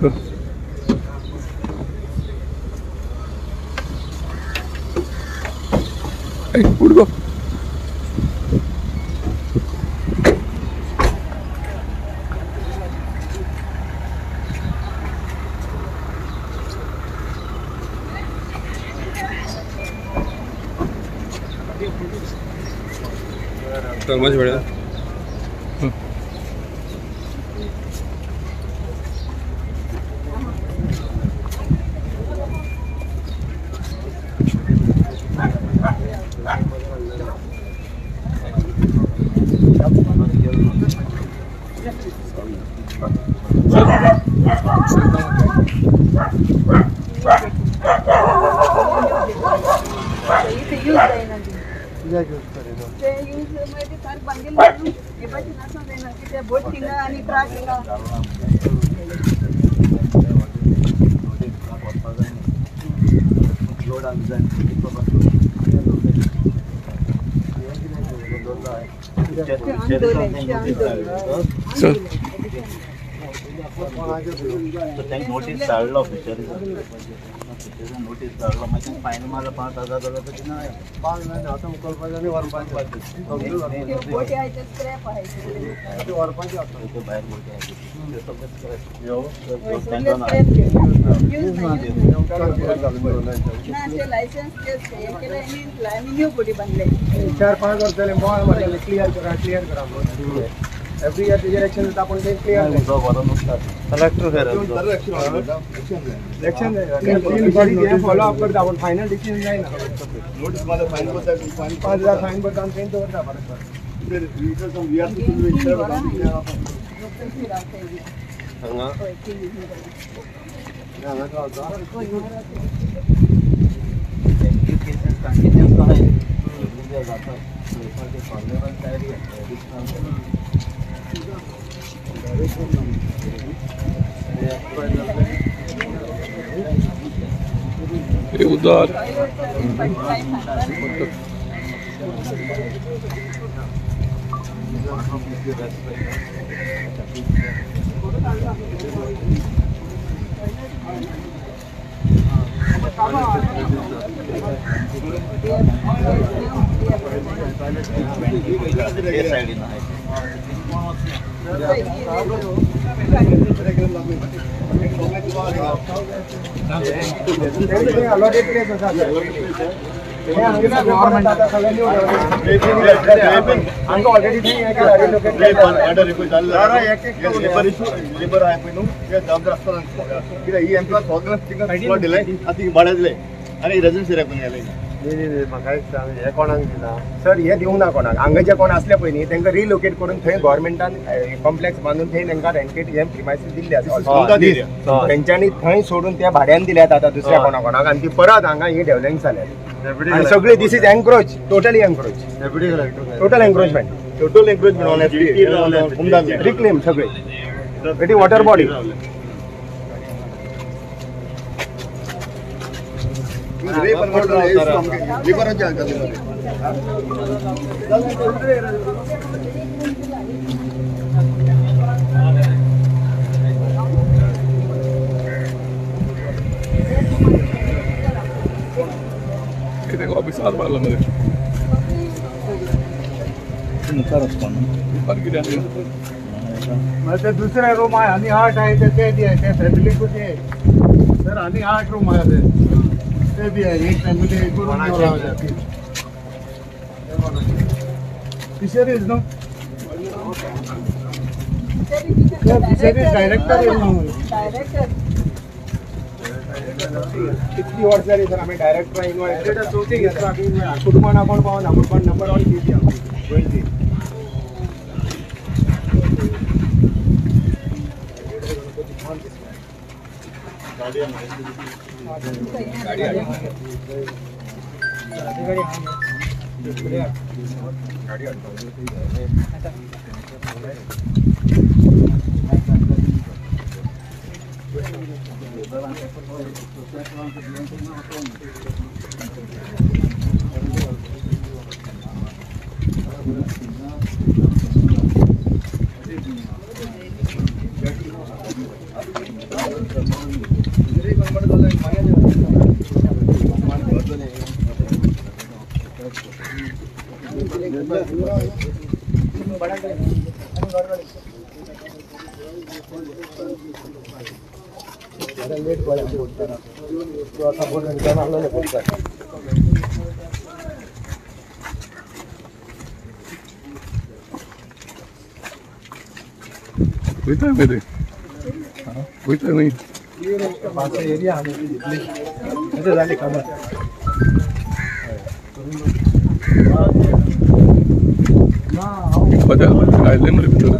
Hey, उठ गो. मज बढ़िया. Sir. Notice धाडलो फिशरीज नोटीस धाडलो मागीर फायन मारला 5,000 जाल्यार तशी ना. 5 आतां उखलपाचें आनी व्हरपाचें व्हरपाचें भायर बोटी आहाय ते सगळे स्क्रॅप. 4-5 वर्स जालें बोवाळ मारलें क्लियर करा क्लियर करा म्हणून. एवरी इयर तेजेर एक्शन जाता पूण तें क्लियर कलेक्टर एक्शन जायना फॉलो अप करता पूण फायनल डिसिजन जायना. 5,000 फायन भरता आनी थंय दवरता परत परत. ये उधर सर हे दिवंक ना कोणाक हांगा जे कोण आसले पळय न्ही तांकां रिलोकेट करून थंय गव्हर्मेंटान कॉम्प्लेक्स बांदून थंय तांकां रेंटेड हे प्रिमायसीस दिल्ले आसा. तेंच्यांनी थंय सोडून ते भाड्यान दिल्यात आतां दुसऱ्या कोणा कोणाक आनी ती परत हांगा ही डेव्हलपमेंट जाल्यात आनी सगळी this is encroach totally encroach total encroachment total encroachment reclaim सगळे it is water body. देखो अभी 7 बार लगे दुसरे रूम आहे आणि 8 आहे ते बी आहे ते फॅमिली कुठे सर आणि 8 रूम आहे ते बी आहे एक फॅमिली एक room fisheries no fisheries director कितली वर्स जाली सर आमी डायरेक्टर इनवायट कुटुंबान कोण पावना पूण नंबर 1 केली आमची गोंयची. वयता मरे वयता न्ही एरिया जाली खबर आयले मरे भितर.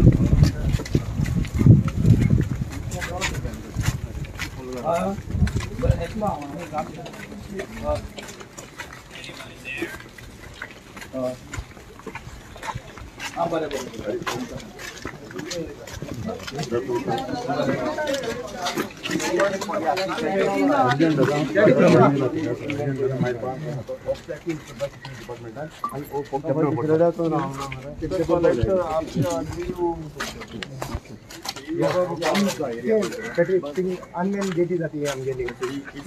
अनमेन गेटी जाती आमगेली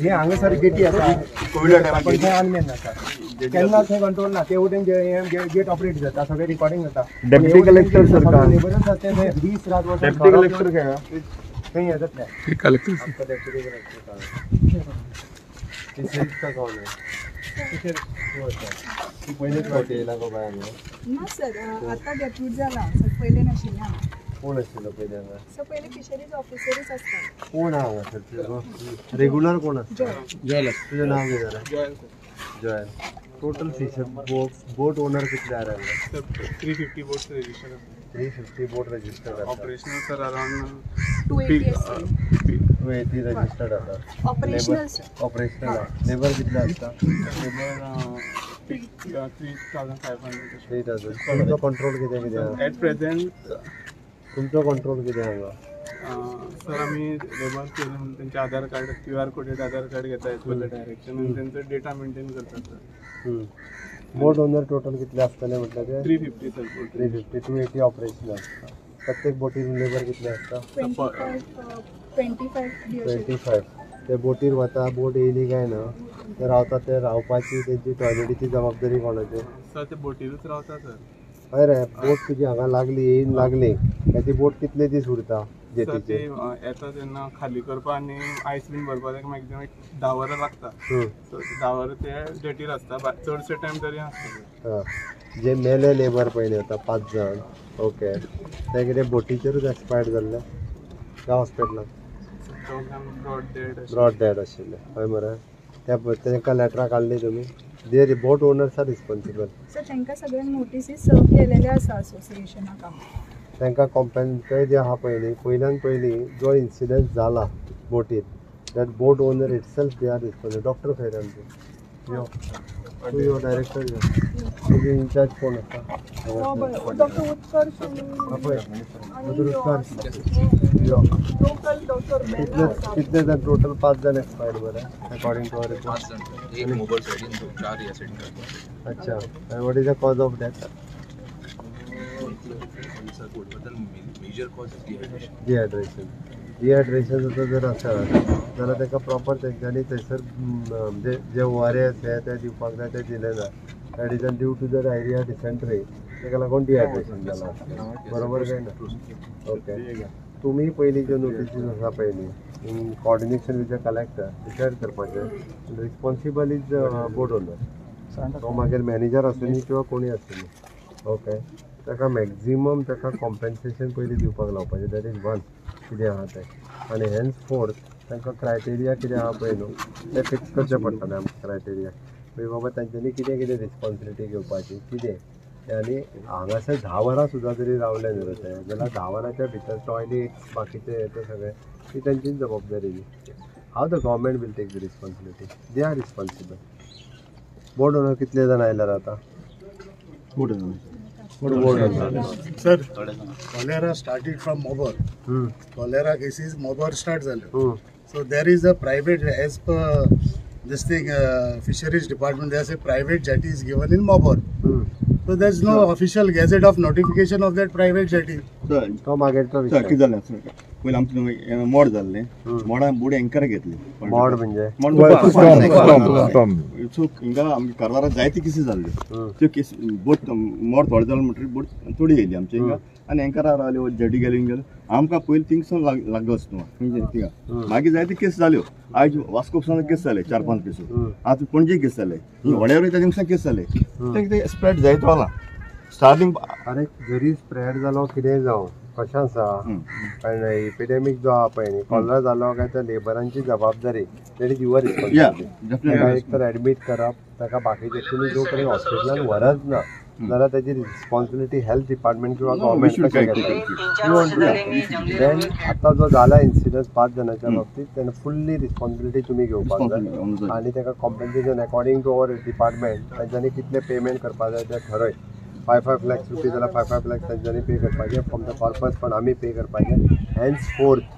हे हांगासर गेटी आसा पण थंय अनमेन आसा केन्ना थंय कंट्रोल ना ते वटेन गेट ऑपरेट जाता सगळें रिकॉर्डिंग जाता. डेप्युटी कलेक्टर सरकार लेबरच आसा ते 20 रात वर्सां डेप्युटी कलेक्टर काय थंय हें जातलें. कलेक्टर पयलेच फावटी येयला गो बाय हांगा? ना सर, आतां डेप्यूट जाला सर, पयलें नाशिल्लें हांगा. कोण आशिल्लो पयलीं हांगा? सर पयलीं फिशरीज ऑफिसरूच आसता. कोण आहा हांगासर तुजो रेगुलर कोण आसता? तुजें नांव कितें जालें? Joel. Total fisher boat owner कितले आहा हांगा? 350 बोट्स रजिस्टर आसा. 350 बोट रजिस्टर्ड आसा. ऑपरेशनल सर अराउंड 280 आसतले. 280 रजिस्टर्ड आसा. Operational sir. Operational आहा. लेबर कितले आसता? लेबर 3500. 3000. तुमचो कंट्रोल कितें कितें आहा? एट प्रेझेंट तुमचो कंट्रोल कितें हांगा? सर आमी लेबर केले तेंचे Aadhaar card QR coded Aadhaar card घेता एज पर the direction आनी तेंचो डेटा मेंटेन करतात सर. बोट ओनर टोटल कितले आसतले म्हटल्यार ते? 350 सर. 350 280 ऑपरेशनल. प्रत्येक बोटीर लेबर कितले आसता? 25. 25. ते बोटीर वता, बोट येयली काय ना ते रावता, ते रावपाची तेंची टॉयलेटीची जबाबदारी कोणाची? सर ते बोटीरूच रावता सर. हय रे, बोट तुजी हांगा लागली येयन लागली काय ती बोट कितले दीस उरता सर ते जेटीचेर? येता तेन्ना खाली करपा आनी आयस बीन भरपा ताका मॅक्झिमम एक 10 वरां लागता. सो 10 वरां ते जेटीर आसता, चडशे टायम तरी आसता. हां, जे मेले लेबर पयलीं आतां 5 जाण, ओके, ते कितें बोटीचेरूच एक्सपायर्ड जाल्ले काय हॉस्पिटलान? Broad dead. ब्रॉड डेड आशिल्ले. हय मरे, त्या तांकां लेटरां काडली तुमी? They boat owners are responsible. Sir तांकां सगळ्यांक नोटिसीस सर्व केलेले आसा असोसिएशनाक. तांकां कॉम्पेन्सेट जे आहा पयलीं पयल्यान पयलीं जो इन्सिडंट जाला बोटीर that boat owner itself they are responsible. Doctor खंय रे आमचे? यो तूं यो डायरेक्टर यो. तुजी इन्चार्ज कोण आसा? डॉक्टर उत्कर्ष. पळय डॉक्टर उत्कर्ष यो. लोकल डॉक्टर कितले कितले जाण टोटल? 5 जाण एक्सपायर्ड बरें अकॉर्डिंग टू our report. 5 जाण, एक मोबाईल सायडीन, 4 ह्या सायडीन. अच्छा, आनी what is the cause of death? Major cause is dehydration. Dehydration. Dehydration जाता जर आसा जाल्यार ताका प्रॉपर तेंच्यांनी थंयसर म्हणजे जे ORS हे ते दिवपाक जाय ते दिले ना. That is due to the diarrhoea dysentery, ताका लागून डिहायड्रेशन जालां. बरोबर काय ना? ओके. तुमी पयलीं ज्यो नोटिसीस आसा पळय न्ही, in coordination with the collector decide करपाचें. रिस्पोन्सिबल is boat owner, तो मागीर मॅनेजर आसूनी किंवा कोणी आसूनी. ओके, ताका मॅक्झिमम ताका कॉम्पेन्सेशन पयलीं दिवपाक लावपाचें. That is one कितें आहा तें. आनी हेन्स फोर्थ तांकां क्रायटेरिया कितें आहा पळय न्हू तें फिक्स करचें पडटलें आमकां. क्रायटेरिया मागीर बाबा तांच्यांनी कितें कितें रिस्पोन्सिबिलिटी घेवपाची कितें. आनी हांगासर 10 वरां सुद्दां जरी रावले न्हू ते जाल्यार 10 वरांच्या भितर टॉयलेट बाकीचें हें तें सगळें ती तांचीच जबाबदारी न्ही. How the government will take the responsibility? They are responsible. Boat owner कितले जाण आयल्यार आतां? Boat owner. Sir, cholera started from Mobor. Cholera cases Mobor start जाल्यो. So there is a private, as per this thing, fisheries department, there is a private jetty is given in Mobor. So there is no official gazette of notification of that private jetty. तो मागीरचो विशय. कितें जालें पयलीं आमचें मोड जाल्लें, मोडान बोडी anchor घेतली. मोड म्हणजे so हिंगा आमगे कारवारा जायते केसी जाल्ल्यो, त्यो केस बोट मोड थोडे जाले म्हणटकीर बोट थोडी येयली आमच्या हिंगा आनी एंकरार रावले, जेटी गेले हिंगा गेले. आमकां पयलीं थिंगसून लागलो न्हू थिंगा. मागीर जायते केस जाल्यो. आयज वास्को केस जाले 4-5 केसो, आतां पणजे केस जाले, व्हड्यार वयता थिंगसान केस जाले. ते स्प्रेड जायत रावला स्टार्टिंग. अरे जरी स्प्रेड जालो कितेंय जावं, कशें आसा एपिडेमीक जो आहा पळय न्ही, कॉलरा जालो काय त्या लेबरांची जबाबदारी, that is your responsibility. ताका एक तर एडमीट करप, ताका बाकीचे तुमी जो पर्यंत हॉस्पिटलान व्हरच ना जाल्यार ताची रिस्पॉन्सिबिलिटी हेल्थ डिपार्टमेंट किंवा गव्हर्मेंट कशें घेता. देन आतां जो जाला इन्सिडंट 5 जाणांच्या बाबतीत, तेन्ना फुल्ली रिस्पॉन्सिबिलिटी तुमी घेवपाक जाय आनी ताका compensation according to our department तांच्यांनी कितलें पेमेंट करपाक जाय तें ठरय. 5-5 लाख रुपये जाल्यार 5-5 लाख तांच्यांनी पे करपाचें फ्रॉम the corpus fund आमी पे करपाचें. हेन्स फोर्थ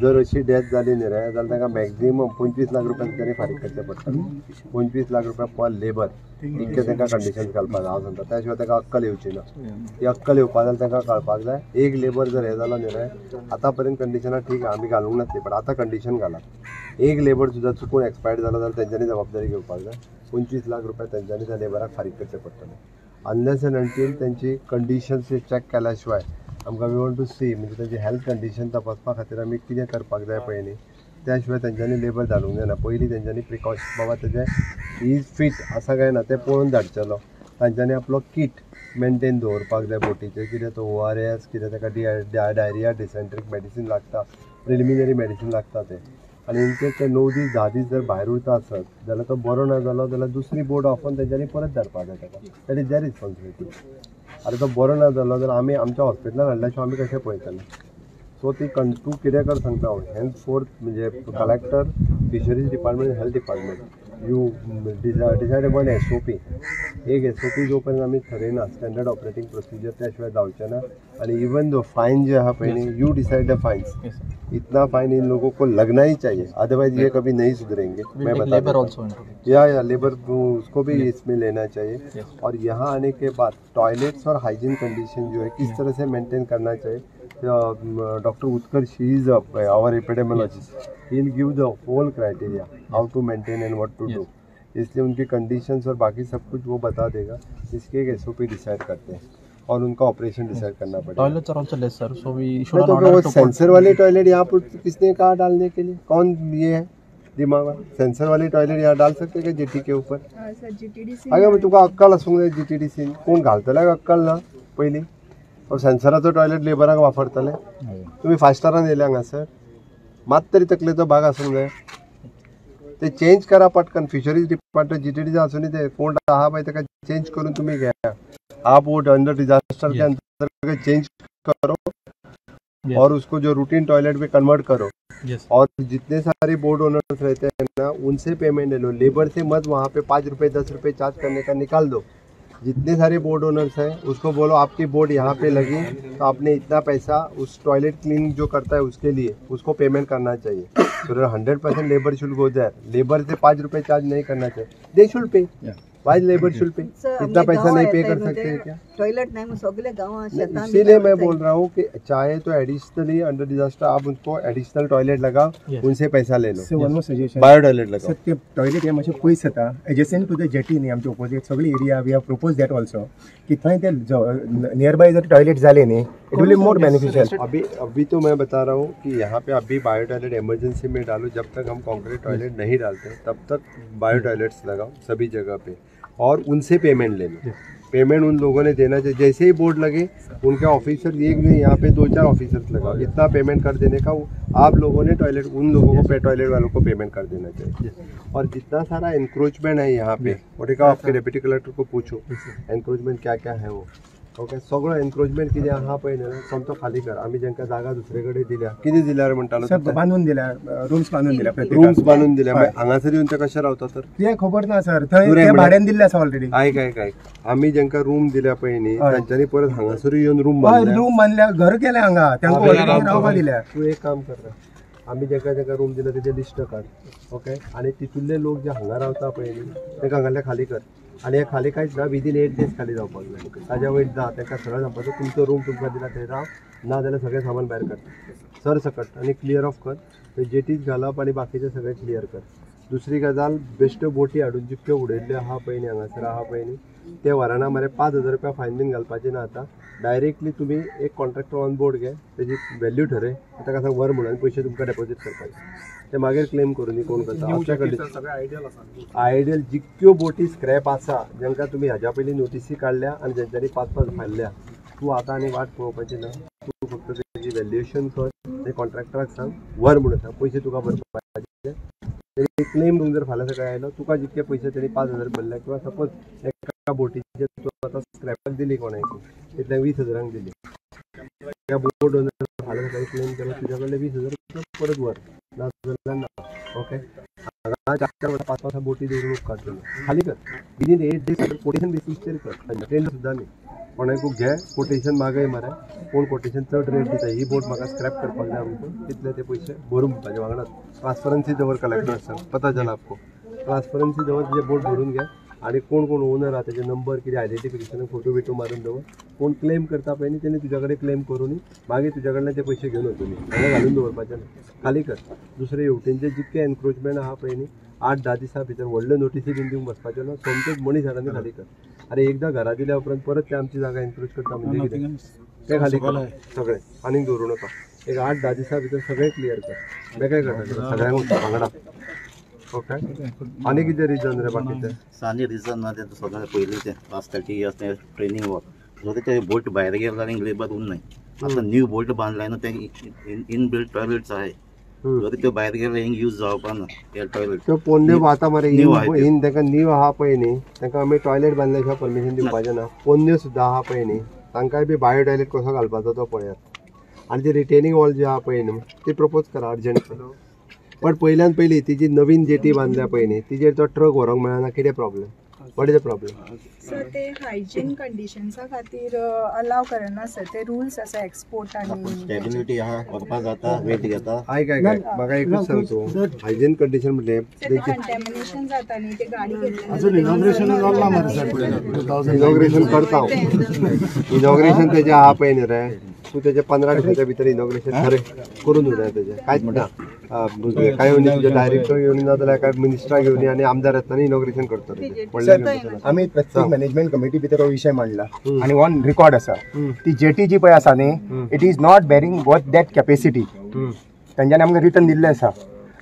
जर अशी डेथ जाली न्ही रे जाल्यार तांकां मॅक्झिमम 25 लाख रुपया तांच्यांनी फारीक करचे पडटा. 25 लाख रुपया पर लेबर इतकें तांकां कंडिशन घालपाक जाय हांव सांगता. त्या शिवाय तांकां अक्कल येवची ना. ती अक्कल येवपा जाल्यार तांकां कळपाक जाय एक लेबर जर हें जालो न्ही रे, आतां पर्यंत कंडिशनां ठीक आहा, आमी घालूंक नासली, बट आतां कंडिशन घाला. एक लेबर सुद्दां चुकून एक्सपायर्ड जालो जाल्यार तांच्यांनी जबाबदारी घेवपाक जाय. 25 लाख रुपया तांच्यांनी त्या लेबराक फारीक करचे पडटले. अनलेस एंड अंटील तांची कंडिशन्स चॅक केल्या शिवाय आमकां we want to see म्हणजे तांची हेल्थ कंडिशन तपासपा खातीर आमी कितें करपाक जाय पळय न्ही, त्या शिवाय तांच्यांनी लेबर धाडूंक जायना. पयलीं तांच्यांनी प्रिकॉशन बाबा तेजें is fit आसा काय ना तें पळोवन धाडचेलो. तांच्यांनी आपलो किट मेनटेन दवरपाक जाय बोटीचेर, कितें तो ORS, कितें ताका डायरिया डिसेंट्रीक मेडिसीन लागता, प्रिलिमिनरी मेडिसीन लागता तें. आनी इनकेस ते 9 दीस 10 दीस जर भायर उरता आसत जाल्यार तो बरो ना जालो जाल्यार दुसरी बोट आपोवन तेंच्यांनी परत धाडपाक जाय ताका. That is there responsibility. आतां तो बरो ना जालो जाल्यार आमी आमच्या हॉस्पिटलान हाडल्या शिवाय आमी कशें पळयतले. सो ती तूं कितें कर सांगता हांव, हेन्स फोर्थ म्हणजे collector, fisheries department, health department, you decide one SOP. एक SOP जो पर्यंत आमी थरयना स्टँडर्ड ऑपरेटिंग प्रोसिजर, त्या शिवाय जावचें ना. आनी इवन दो फायन जे आहा पळय न्ही, you decide the fines. इतना फाइन इन लोगों को लगना ही चाहिए, अदरवाइज ये कभी नहीं सुधरेंगे. मैं बता या लेबर उसको भी इसमें लेना चाहिए. और यहाँ आने के बाद टॉयलेट्स और हाइजीन कंडीशन जो है किस तरह से मेंटेन करना चाहिए, doctor Utkarsh is our epidemiologist, he will give the whole criteria how to maintain and what to do. इसलिए उनकी कंडीशंस और बाकी सब कुछ वो बता देगा. इसके एक SOP decide करते हैं और उनका ऑपरेशन डिसाइड करना पड़ेगा. Toilets are also less sir, so we should तो वो सेंसर वाले टॉयलेट यहाँ पर किसने कहा डालने के लिए, कौन ये है दिमाग? सेंसर वाले टॉयलेट यहाँ डाल सकते क्या जेटी के ऊपर? अगे तुका अक्कल आसूंक जाय. GTDC कोण घालतले अक्कल ना पयलीं. सेन्सराचो टॉयलेट लेबराक वापरतले तुमी 5 स्टारान येयले हांगासर, मात तरी तकलेचो भाग आसूंक जाय. ते चेंज करा पटकन. फिशरीज डिपार्टमेंट GTDC आसूं न्ही, ते कोण आहा पळय ताका चेंज करून तुमी घेया. आप वो अंडर डिजास्टर के अंतर्गत चेंज करो और उसको जो रूटीन टॉयलेट में कन्वर्ट करो. और जितने सारे बोर्ड ओनर्स रहते हैं ना उनसे पेमेंट ले लो, लेबर से मत. वहाँ पे 5 रुपये 10 रुपये चार्ज करने का निकाल दो. जितने सारे बोर्ड ओनर्स हैं उसको बोलो आपकी बोर्ड यहाँ पे लगी तो आपने इतना पैसा उस टॉयलेट क्लीन जो करता है उसके लिए उसको पेमेंट करना चाहिए. तो 100% labour should go there. Labour से 5 रुपये चार्ज नहीं करना चाहिए. They should pay. Why labour should pay? इतना पैसा नहीं पे कर सकते हैं क्या? टॉयलेट नहीं सगळे गांव इसीलिए मैं बोल रहा हूँ कि चाहे तो एडिशनली अंडर डिजास्टर आप उनको एडिशनल टॉयलेट लगाओ, उनसे पैसा ले लो. One more suggestion, bio toilet लगाओ. सर ते टॉयलेट हे मातशें पयस जाता, एडजेसंट टू the jetty न्ही आमचे ऑपोजीट सगळी area. We have propose that also की थंय ते नियर बाय जर टॉयलेट जाले न्ही it will be more beneficial. अभी अभी तो मैं बता रहा हूँ कि यहाँ पे अभी बायो टॉयलेट इमरजेंसी में डालो. जब तक हम कॉन्क्रीट टॉयलेट नहीं डालते तब तक बायो टॉयलेट्स लगाओ सभी जगह पे और उनसे पेमेंट ले लो. पेमेंट उन लोगों ने देना चाहिए. जैसे ही बोर्ड लगे उनके ऑफिसर, एक नहीं यहाँ पे 2-4 ऑफिसर्स लगाओ. इतना पेमेंट कर देने का आप लोगों ने टॉयलेट उन लोगों को टॉयलेट वालों को पेमेंट कर देना चाहिए. और जितना सारा एनक्रोचमेंट है यहाँ पे, और एक आपके डेप्यूटी कलेक्टर को पूछो एनक्रोचमेंट क्या क्या है वो. ओके, सगळो एनक्रोचमेंट कितें आहा पळय न्ही सोमतो खाली कर. आमी जांकां जागा दुसरे कडेन दिल्या, कितें दिल्यार म्हणटालो? बांदून दिल्या, रूम्स बांदून दिल्या, रूम्स बांदून दिल्या. हांगासर येवन ते कशें रावता तर तें खबर ना सर. थंय भाड्यान दिल्ले आसा ऑलरेडी. आयक आयक आयक, आमी जांकां रूम दिल्या पळय न्ही तांच्यांनी परत हांगासर येवन रूम बांदल्या, रूम बांदल्या, घर केलें हांगा, तांकां रावपाक दिल्या. तूं एक काम कर, आमी जांकां जांकां रूम दिल्या तेजें लिस्ट काड. ओके, आनी तितूंतले लोक जे हांगा रावता पळय न्ही तांकां हांगासरले खाली कर. आनी हे खाली कांयच ना, विदीन 8 days खाली जावपाक जाय. ताज्या वयर ना तांकां सरळ सांगपाचो तुमचो रूम तुमकां दिला थंय राव, ना जाल्यार सगळें सामान भायर काड सर सकट आनी क्लियर ऑफ कर. थंय जेटीज घालप आनी बाकीचें सगळें क्लियर कर. दुसरी गजाल, बेश्ट्यो बोटी हाडून जितक्यो उडयल्ल्यो आहा पळय न्ही हांगासर आहा पळय न्ही ते वराना मरे 5,000 रुपया फायन बीन घालपाचें ना. आतां डायरेक्टली तुमी एक कॉन्ट्रॅक्टर ऑन बोर्ड घे, तेजी व्हॅल्यू ठरय, ताका सांग व्हर म्हणून पयशे तुमकां डेपोजीट करपाचे, ते मागीर क्लेम करून न्ही कोण करता. असल्या कंडिशन आयडियल जितक्यो बोटी स्क्रॅप आसा जांकां तुमी हाज्या पयलीं नोटिसी काडल्या आनी जेंच्यांनी 5-5 फायल्या, तूं आतां आनी वाट पळोवपाची ना. तूं फक्त तेजी व्हॅल्युएशन कर, ते कॉन्ट्रॅक्टराक सांग व्हर म्हणून सांग, पयशे तुका भरपाचे. तेणी क्लेम करून जर फाल्यां सकाळी आयलो तुका जितके पयशे तेणी 5,000 भरले किंवा सपोज एका बोटीचे तूं आतां स्क्रॅपाक दिली कोणाक तितल्या 20,000 दिली, त्या बोट ओनर फाल्यां सकाळी क्लेम केलो तुज्या कडले 20,000 रुपया परत व्हर, ना जाल्यार ना. ओके, हांगा 4-4 5-5 बोटी दवरून उपकारतलो. खाली कर विदीन 8 days quotation बेसीसचेर कर, टेंडर सुद्दां न्ही. कोणाकूय घे कोटेशन मागय मरे, कोण कोटेशन चड रेट दिता, ही बोट म्हाका स्क्रॅप करपाक जाय आमकां, तितले ते पयशे भरून ताजे वांगडा ट्रान्सपरन्सी दवर कलेक्टर सर, पता चला आपको. ट्रान्सपरन्सी दवर, तुजे बोट भरून घे आनी कोण कोण ओनर आहा तेजे नंबर कितें आयडेंटिफिकेशन फोटो बिटो मारून दवर. कोण क्लेम करता पळय न्ही तेणी तुज्या कडेन क्लेम करून मागीर तुज्या कडल्यान ते पयशे घेवन वतली, हांगा घालून दवरपाचें ना, खाली कर. दुसरें हेवटेनचें जितकें एनक्रोचमेंट आहा पळय न्ही 8-10 दिसां भितर व्हडल्यो नोटिसी बीन दिवंक बसपाच्यो ना, सोमतेच मनीस हाडून खाली कर. आनी एकदां घरा दिल्या उपरांत परत ते आमची जागा एनक्रोच करता म्हणजे कितें तें खाली कर सगळें, आनीक दवरूं नाका. एक 8-10 दिसां भितर सगळें क्लियर कर, बेगीन करता सगळ्यांक वांगडा. ओके, आनी कितें रिजन रे बाकीचें? आनी रिजन ना तें सगळें पयलीं तें लास्ट 30 years तें ट्रेनींग वर्क जरी ते बोट भायर गेले आनी लेबर उरनाय. आतां न्यू बोट बांदलाय न्हू तें इनबिल्ट टॉयलेट्स आहाय, जरी ते भायर गेले हिंग यूज जावपा ना ते टॉयलेट. त्यो पोन्न्यो आतां मरे इन तांकां न्यू आहा पळय न्ही तांकां आमी टॉयलेट बांदल्या शिवाय परमिशन दिवपाचें ना. पोन्न्यो सुद्दां आहा पळय न्ही तांकांय बी बायो टॉयलेट कसो घालपाचो तो पळयात. आनी ती रिटेनींग वॉल जी आहा पळय न्हू ती प्रपोज करा अर्जंट. बट पयल्यान पयली ती जी नवीन जेटी बांदल्या पळय न्ही तिजेर तो ट्रक व्हरूंक मेळना, कितें problem? What is the problem? Sir ते हायजीन कंडिशन्सा खातीर अलाव करना सर, ते रुल्स आसा एक्सपोर्ट आनी स्टेबिलिटी आहा, व्हरपा जाता, वेट घेता. आयक आयक म्हाका एकूच सांगतो, हायजीन कंडिशन म्हणजे कंटेमिनेशन जाता न्ही ते गाडी घेतली अजून इनॉग्रेशन जालें ना मरे सर. इनॉग्रेशन करता हांव, इनॉग्रेशन तेजें आहा पळय न्ही रे, तूं तेजें 15 दिसाच्या भितर इनॉग्रेशन खरें करून उडय तेजें, कांयच ना. काय येवन तुज्या डायरेक्टर घेवन ना जाल्यार काय मिनिस्टराक घेवन आनी आमदार येतना इनॉग्रेशन करतलो. आमी प्रत्येक मॅनेजमेंट कमिटी भितर हो विशय मांडला आनी ऑन रिकॉर्ड आसा. ती जेटी जी पळय आसा न्ही it is not bearing worth that capacity. तेंच्यांनी आमकां रिटर्न दिल्लें आसा.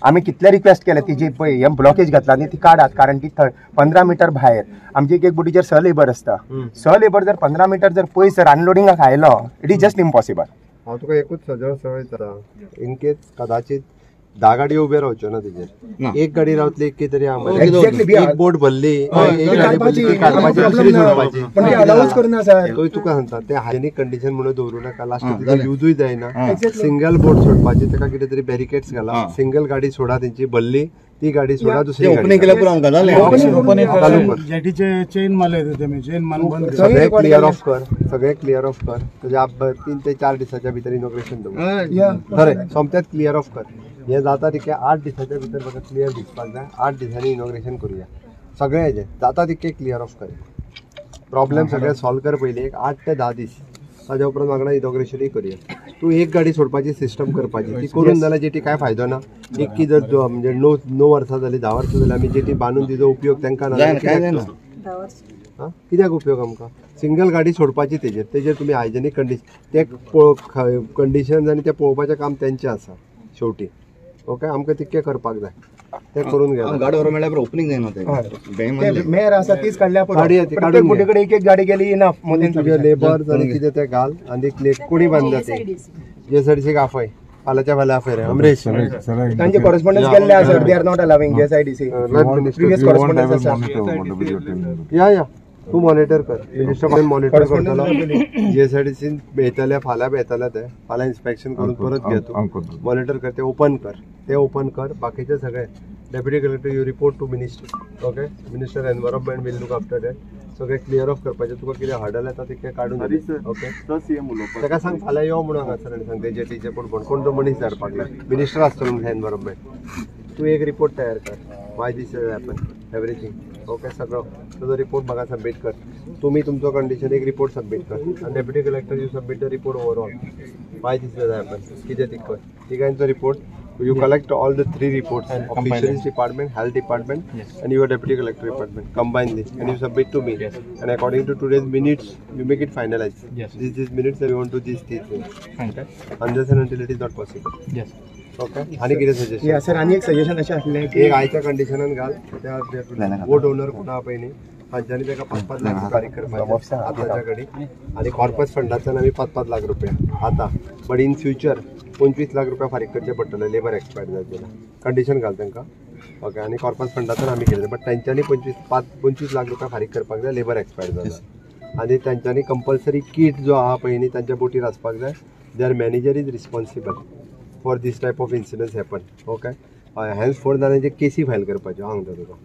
आमी कितले रिक्वेस्ट केले ती जी पळय हें ब्लॉकेज घातला न्ही ती काडात, कारण ती 15 मिटर भायर आमची एक बोटीचेर 6 लेबर आसता. 6 लेबर जर 15 मिटर जर पयस जर अनलोडिंगाक आयलो it is just impossible. हांव तुका एकूच सजळ सरळ विचारता, इन केस कदाचित 10 गाडयो उब्यो रावच्यो ना तेजेर, एक गाडी रावतली एक तरी एक बोट भरली एक गाडी भरली ती काडपाची दुसरी सोडपाची, तोय तुका सांगता ते हायजेनीक कंडिशन म्हणून दवरूं नाका. लास्ट तिका युजूय जायना. सिंगल बोट सोडपाची, ताका कितें तरी बॅरिकेड्स घाला, सिंगल गाडी सोडा तेंची भरली ती गाडी सोडा दुसरी सगळें क्लियर ऑफ कर, सगळें क्लियर ऑफ कर. तुज्या 3 ते 4 दिसाच्या भितर इनॉग्रेशन दवर, खरें सोमतेंच क्लियर ऑफ कर. हें जाता तितकें 8 दिसाच्या भितर म्हाका क्लियर दिसपाक जाय. 8 दिसांनी इनॉग्रेशन करुया सगळें हेजें, जाता तितकें क्लियर ऑफ कर. प्रॉब्लेम सगळें सॉल्व कर पयलीं एक 8 ते 10 दीस, ताज्या उपरांत वांगडा इनॉग्रेशनूय करुया. तूं एक गाडी सोडपाची सिस्टम करपाची, ती करून जाल्यार जेटी कांय फायदो ना. एक की जर म्हणजे 9 वर्सां जालीं 10 वर्सां जालीं आमी जेटी बांदून तिजो उपयोग तांकां ना, कित्याक उपयोग आमकां? सिंगल गाडी सोडपाची तेजेर, तेजेर तुमी हायजेनीक कंडिशन ते कंडिशन आनी तें पळोवपाचें काम तेंचें आसा शेवटी. ओके, आमकां तितकें करपाक जाय, तें करून घे. गाडी व्हरोंक मेळ्ळ्यार ओपनींग जायना तें, मेयर आसा तीच काडल्या प्रत्येक बोटी कडेन एक एक गाडी गेली इनफ. तुजे लेबर्स आनी कितें तें घाल आनी कोणी बांदल्या ती जीएसआयडीसीक आफय, फाल्यांच्या फाल्यां आफय रे अमरेश. तांचे कॉरेस्पॉन्डन्स केल्ले आसा, they are not allowing GSIDC previous correspondence आसा. या या तूं मॉनिटर कर, मिनिस्टर मॉनिटर करतलो. जीएसआयडीसीन येतल्या फाल्यां येतल्या ते फाल्यां इन्स्पेक्शन करून परत घे, तूं मॉनिटर कर, ते ओपन कर, ते ओपन कर. बाकीचे सगळे deputy collector you report to minister. Okay, minister environment will look after that. सगळे क्लियर ऑफ करपाचें, तुका कितें हर्डल येता तितकें काडून. ओके, ताका सांग फाल्यां यो म्हणून हांगासर आनी सांग तेजे टीचर कोण कोण तो मनीस धाडपाक जाय, मिनिस्टर आसतलो म्हणून एनवायरमेंट. तूं एक रिपोर्ट तयार कर, why this happen everything. Okay सगळो तुजो रिपोर्ट म्हाका सबमीट कर. तुमी तुमचो कंडिशन एक रिपोर्ट सबमीट कर आनी deputy collector you submit the report overall. पाय दिसलें जाय आपण कितें ती कर. तिगांचो report you collect all the 3 reports of fisheries department, health department and your deputy collector department combinedly and you submit to me. And according to today's minutes you make it finalize. This minutes you want to this thing unless and until it is not possible. Yes. Okay. आनी कितें suggestion? या sir आनी एक suggestion अशें आसलें की एक आयच्या कंडिशनान घाल त्या बोट ओनर कोण आहा पळय न्ही तांच्यांनी ताका 5-5 लाख रुपया फारीक करपाचे आतांच्या कडेन आनी कॉर्पस फंडांतल्यान आमी 5-5 लाख रुपया आतां बट इन फ्युचर 25 लाख रुपया फारीक करचे पडटले लेबर एक्सपायर जायत जाल्यार. कंडिशन घाल तांकां. ओके. आनी कॉर्पस फंडांतल्यान आमी केले बट तांच्यांनी 25 लाख रुपया फारीक करपाक जाय लेबर एक्सपायर जाल्यार. आनी तांच्यांनी कंपल्सरी कीट जो आहा पळय न्ही तांच्या बोटीर आसपाक जाय. Their manager is responsible for this type of incidents happen. Okay. Henceforth जाल्यार केसी फायल करपाच्यो हांव सांगता तुका.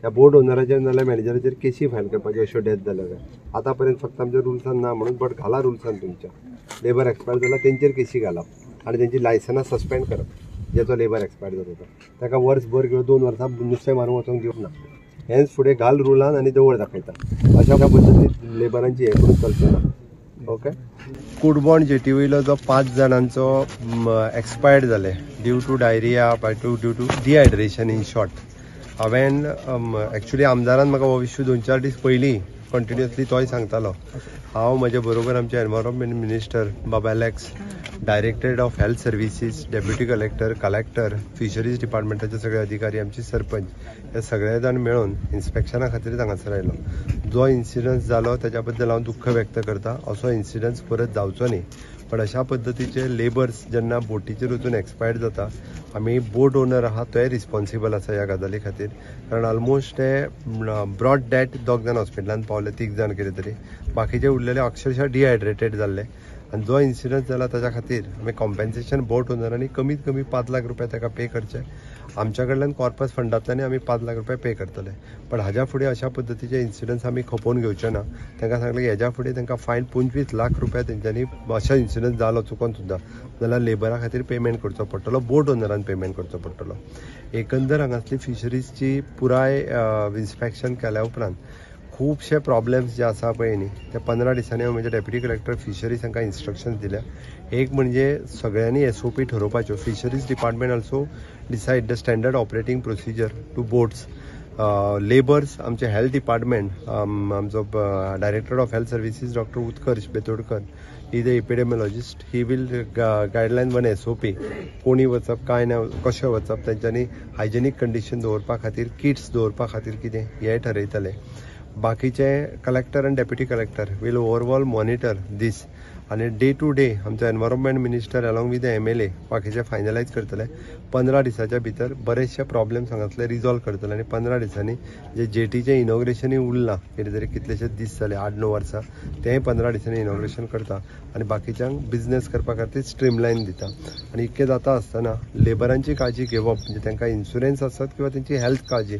ह्या बोट ओनराचेर नाल्यार मॅनेजराचेर केसी फायल करपाच्यो अश्यो डेथ जाल्या काय. आतां पर्यंत फक्त आमच्या रुल्सान ना म्हणून बट घाला रुल्सान तुमच्या लेबर एक्सपायर जाल्यार तेंचेर केसी घालप आनी तेंची लायसनां सस्पेंड करप जेचो लेबर एक्सपायर जाता तो ताका वर्सभर किंवा 2 वर्सां नुस्तें मारूंक वचोंक दिवप ना. हेंच फुडें घाल रुलान आनी दवर दाखयता. अशा पद्दतीन लेबरांची हें करून चलचें ना. ओके. कुडबोंड जेटी वयलो जो 5 जाणांचो एक्सपायर्ड जाले due to diarrhoea by due to dehydration in short. हांवें एक्चुली आमदारान म्हाका हो इश्यू 2-4 दीस पयलीं कंटिन्युअसली तोय सांगतालो. हांव म्हजे बरोबर आमचे एनवायरमेंट मिनिस्टर बाबा Alex, directorate of health services, deputy collector, collector, fisheries डिपार्टमेंटाचे सगळे अधिकारी, आमचे सरपंच हे सगळे जाण मेळून इन्स्पेक्शना खातीर हांगासर आयलो. जो इन्सिडन्स जालो ताच्या बद्दल हांव दुख्ख व्यक्त करता. असो इन्सिडन्स परत जावचो न्ही. पण अशा पद्दतीचे लेबर्स जेन्ना बोटीचेर वचून एक्सपायर्ड जाता आमी बोट ओनर आहा तोय रिस्पॉन्सिबल आसा ह्या गजाली खातीर. कारण ऑलमोस्ट ते ब्रॉड डेट 2 जाण हॉस्पिटलान पावले, 3 जाण कितें तरी, बाकीचे उरलेले अक्षरशः डिहायड्रेटेड जाल्ले. आनी जो इन्सिडन्स जाला ताच्या खातीर आमी कॉम्पेन्सेशन बोट ओनरांनी कमीत कमी 5 लाख रुपया ताका पे करचे. आमच्या कडल्यान कॉर्पस फंडांतल्यान आमी 5 लाख रुपया पे करतले. पण हाज्या फुडें अशा पद्दतीचे इन्सिडन्स आमी खपोवन घेवचे ना. तांकां सांगलें की हेज्या फुडें तांकां फायन 25 लाख रुपया तेंच्यांनी अशा इन्सिडन्स जालो चुकोन सुद्दां जाल्यार लेबरा खातीर पेमेंट करचो पडटलो, बोट ओनरान पेमेंट करचो पडटलो. एकंदर हांगासली फिशरीजची पुराय इन्स्पेक्शन केल्या उपरांत खुबशे प्रॉब्लेम्स जे आसा पळय न्ही ते 15 दिसांनी हांव म्हजे डेप्युटी कलेक्टर फिशरीज हांकां इन्स्ट्रक्शन्स दिल्या. एक म्हणजे सगळ्यांनी SOP ठरोवपाच्यो. Fisheries department also decide the standard operating procedure to boats. Labours आमचे हेल्थ डिपार्टमेंट आमचो director of health services doctor Utkarsh Betodkar he the epidemiologist, he will guideline 1 SOP कोणी वचप काय ना कशें वचप, तेंच्यांनी हायजेनीक कंडिशन दवरपा खातीर किट्स दवरपा खातीर कितें हें ठरयतले. बाकीचे collector and deputy collector will overall monitor this आनी डे टू डे आमचो environment minister along with the MLA बाकीचे फायनलायज करतले. 15 दिसाच्या भितर बरेचशे प्रॉब्लेम्स हांगासले रिजॉल्व करतले आनी 15 दिसांनी जे जेटीचें इनॉग्रेशनूय उरलां कितें तरी कितलेशे दीस जाले 8-9 वर्सां तेंय 15 दिसांनी इनॉग्रेशन करता आनी बाकीच्यांक बिजनेस करपा खातीर स्ट्रीमलायन दिता. आनी इतकें जाता आसतना लेबरांची काळजी घेवप म्हणजे तांकां इन्शुरन्स आसत किंवा तेंची हेल्थ काळजी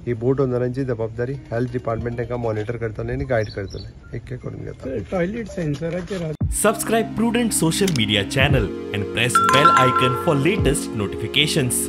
ही बोट ओनरांची जबाबदारी. हेल्थ डिपार्टमेंट तांकां मॉनिटर करतले आनी गायड करतले. एक करून घेता. टॉयलेट सेन्सराचेर Subscribe Prudent Social Media channel and press bell icon for latest notifications.